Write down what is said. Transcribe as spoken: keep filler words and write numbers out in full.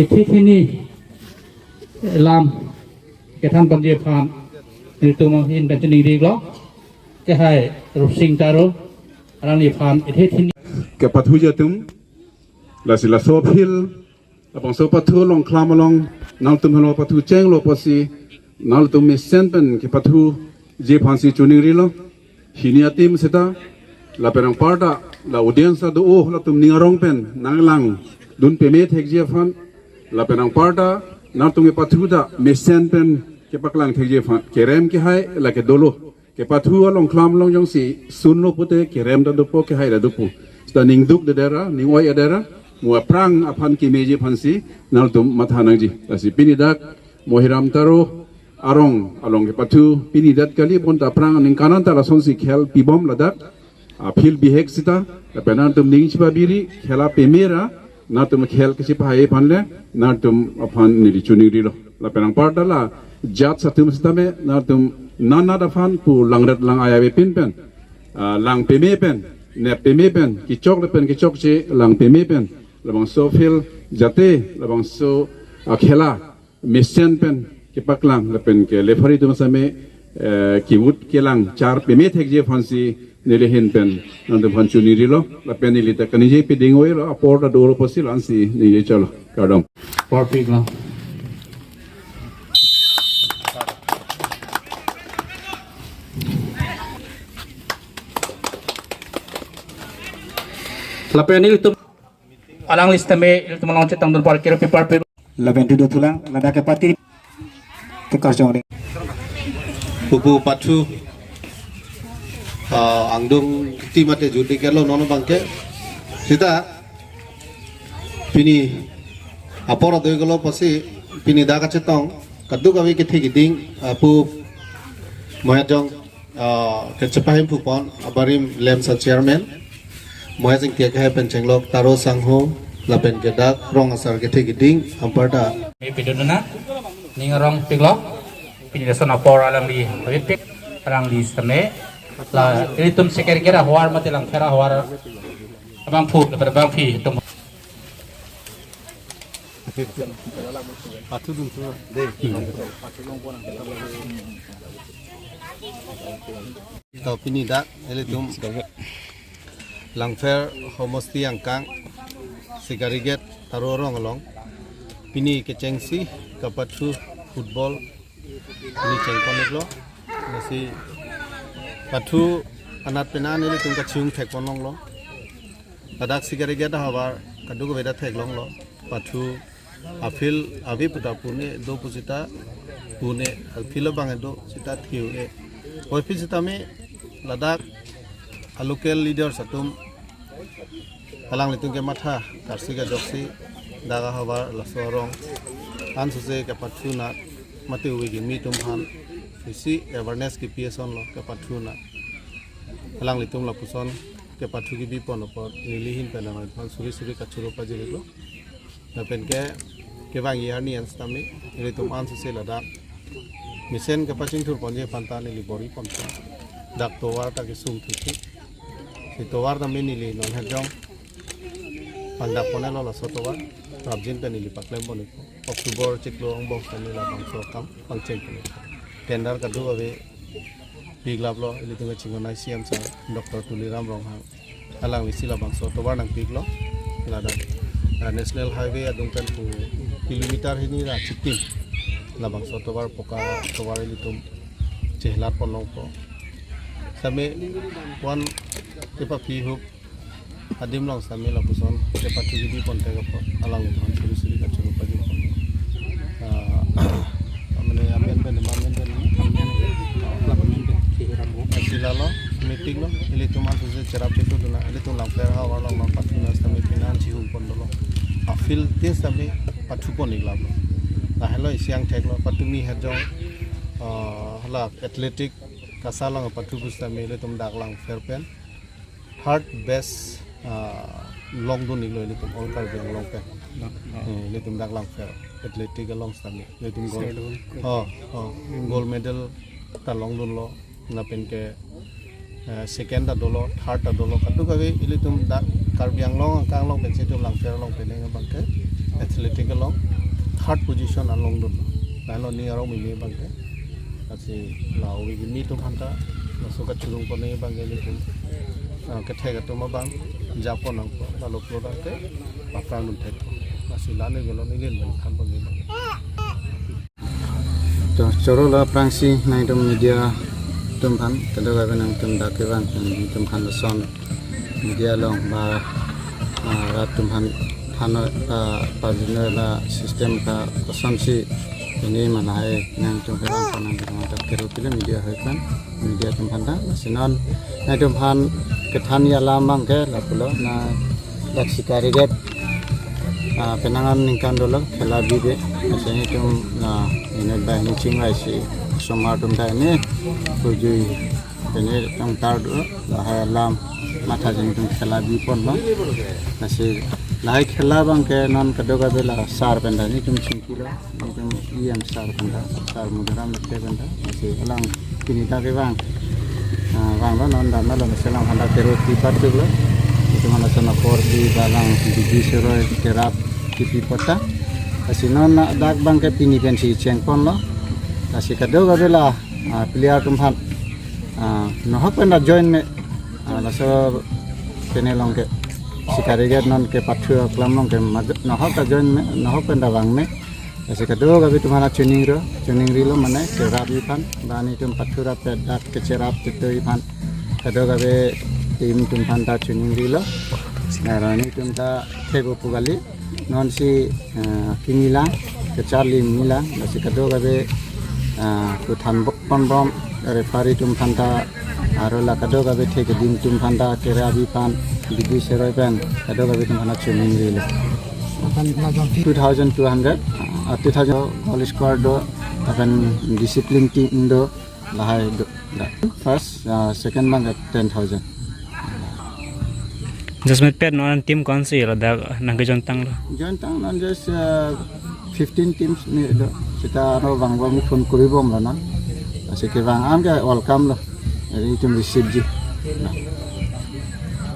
Ithe thini lam kethan ponji aphan nelitum ahin pen chiningri lo. Kehai Rupsing Taro alangliphan ithe thini kepathuji atum, lasi laso aphi labangso pathu along klam along nangtum helo pathu chenglo pusi nangtum mesen pen kepathuji aphansi chiningri lo. Hini a-team seta lapen anparta la audience ta do-o, latum ning arong pen nanglangdun peme thekji aphan, lapen anparta nangtum kepathu ta mesen pen kepaklang thekji aphan, kerem kehai lake dolo. Kepathu along klam along jongsi sunlo pute kerem ta dopo, kehai ta dopo. Seta ning dukdedet ra, ning oi-edet ra, mo aphrang aphan kemeji aphansi nangtum matha nangji. Lasi pini dak Mohiram Taro arong along kepathu pini dak kali, bonta aphrang aningkan an ta lasonsi khel pibom ladak. Aphi bihek seta, lapen nangtum ning chipabiri, khela peme ra, nangtum khel kachipahai aphan le, nangtum aphan neli chiningri lo. Lapen anparta la judge atum sitame, nangtum nanat aphan pu langret lang ai avepin pen, ah, lang peme pen, nep peme pen, kechok lapen kechokche lang peme pen, labangso aphi jate, labangso, ah, khela mesen pen kepaklang lapen ke referee atum sitame, eh, kevut kelang char peme thekji aphansi neli ahin pen nangtum aphan chiningri lo, lapen neli ta kaningje piding oi lo, apor ta dolo pusi la-ansi ningje cholo. Kardom. Apor pik lo. Lapen nelitum alangli sitame, ilitum along chetongdun apor kero pipar pir. Lapen tudu thulang, ladak kepati. Tukar chong ring. Pupu pathu, ah, angdung team mate judi kelo nono abangke. Seta, pini apor adoi kelo pusi, pini dak kachetong, kadokave kethe keding, ah, pu Mohejong, ah, kachepahemphu pon, abarim LAMPS a-chairman, Mohe Singtiak hai pen chenglok Taro Sangho, lapen ke dak rong asar kethe keding, anparta. Me pidununa, ning arong pik lo, pini lason apor alangli, pik, alangli sitame, la, ilitum second gate ahavar mate langpher ahavar, abangphu, lapen abangpi, tum. Pathu dun tu. To pini dak, ilitum langpher homosti angkang, Sikarigat Taro arong along. Pini kechengsi kapathu football pini chengpon iklo. Lasi pathu anat pena nelitum kachung thekpon longlo. Ladak Sikarigat ahavar kadokave ta theklonglo. Pathu a-field ave puta pune do pusita pune, a-field abang do sita thiu e. Oi phi sitame ladak a-local leaders atum alanglitum kematha karsi kajoksi dak ahavar laso arong ansose kepathu nat mate ove kimi atum aphan isi awareness kepi asonlo kepathu nat. Alanglitum lapuson kepathu kebi pon apot neli ahin pen nangphan suri suri kachoro pajirlo. Lapen ke kevangji arni an sitame ilitum ansose ladak mesen kepachingthur ponji aphan ta neli bor-i pon pon. Dak tovar ta kesung thuthi. Si tovar tame neli non Hejong pangdak pon-elo laso tovar. Prapjin pen neli paklem pon ikpo. October chiklo angbong sitame labangso akam pangcheng pon ikpo. Tender kadokave piklaplo, ilitum kachinghon C M sir, Doctor Tuliram Ronghang. Alangli si labangso tovar nangpiklo. Ladak, ah, National Highway adung pen pu kilometer hini ra chitim. Labangso tovar poka tovar ilitum chehelat pon longpo. Sitame one kepaphi hup adim along sitame lapuson kepathu kebi pon thek apot alangliphan suri suri kachoro pajir pon. Ah, mane amen pen, amen pen, amen pen, amen pen, amen pen, amen pen. Asi lalo meeting lo, ilitum ansose cherap chetu dun nang, ilitum langpher ahavar along nangpathu nang sitame pini an chihung pon dolo. A-field tin sitame pathu pon iklaplo. Lahelo isi angthek lo, patumi Hejong, ah, hala athletic kasa along pathu pu sitame ilitum dak langpher pen third best, ah, longdun iklo ilitum All Karbi Anglong pen. Eh, ilitum dak langpher athletic along sitame ilitum gold. Serdun. Oh, oh, gold medal ta longdunlo. Lapen ke Eh, second ta dolo, third ta dolo, kadokave ilitum dak Karbi Anglong angkang along pensi itum Langpher along penang abangke athletic along third position along dolo. Lahenlo ning arong meme abangke. Lasi la ove kimi atum aphanta laso kachurung pon abangke ilitum, ah, kethek atum abang japon nangpo, la lapulo abangke aphrang dun thek. Lasi la ne gelo ni len bang than pon abang. To, choro la aphrangsi nangtum media atum aphan, kadokave nangtum dak kevang atum aphan lason media along ba, ah, rat atum aphan, aphan, ah, pajutno la system ka kosonsi ini mana hai nangtum kevang aphan nangtum dak kero pilo media hai kan, media atum aphanta. Lasi non nangtum aphan kethanji alam abangke lapulo, na dak Shikarigat, ah, penang aningkan dolo khela bibe. Lasi nelitum, ah, ini bank chingvaisi osomar atum ta ini pujui ini tongtar do, lahai alam matha jeng tum khela biponlo. Lasi lahai khela abangke non kadokave la sar pen ta nelitum chingkilo. Nelitum E M sar aphanta, sar Madhuram Lokte aphanta. Lasi alang pini ta kevang. Ah, vanglo non damnalo, lasi alang aphanta kero kipat tuklo. Itum aphanta sana porsi ba alang bidi seroi kerap kipi apot ta. Lasi non na dak abangke pini pensi chengponlo. Lasi kadokave la, ah, player atum aphan, ah, nahok pen ta join me. Ah, laso pene along ke Shikarigat non kepathu aklam along ke maj-, nahok ta join me, nahok pen ta vang me. Lasi kadokave atum aphan choningri, choningrilo mane kerapji aphan, ba nelitum pathu rapet dak kecherap chetoi aphan. Kadokave team atum aphanta choningrilo. Nara nelitum ta thek-o pu kali. Nonsi, eh, kimi lang, kacharli kimi lang, lasi kadokave, eh, kuthan bok pon bom, referee atum aphanta, aro la kadokave thek adim atum aphanta, kerapji aphan, bidi seroi pen, kadokave atum aphanta choningrilo. Aphan la jong fee? Two thousand two hundred, ah, two thousand goal scorer do, aphan discipline team do, lahai do, da. First, ah, second abang ten thousand. Just met pet non team konsi ladak nangke join tanglo? Join tang non just, ah, fifteen teams me do. Seta aro vang vang phone kori bomlo non. Lasi kevang abangke welcome lo. Eri itum receive ji.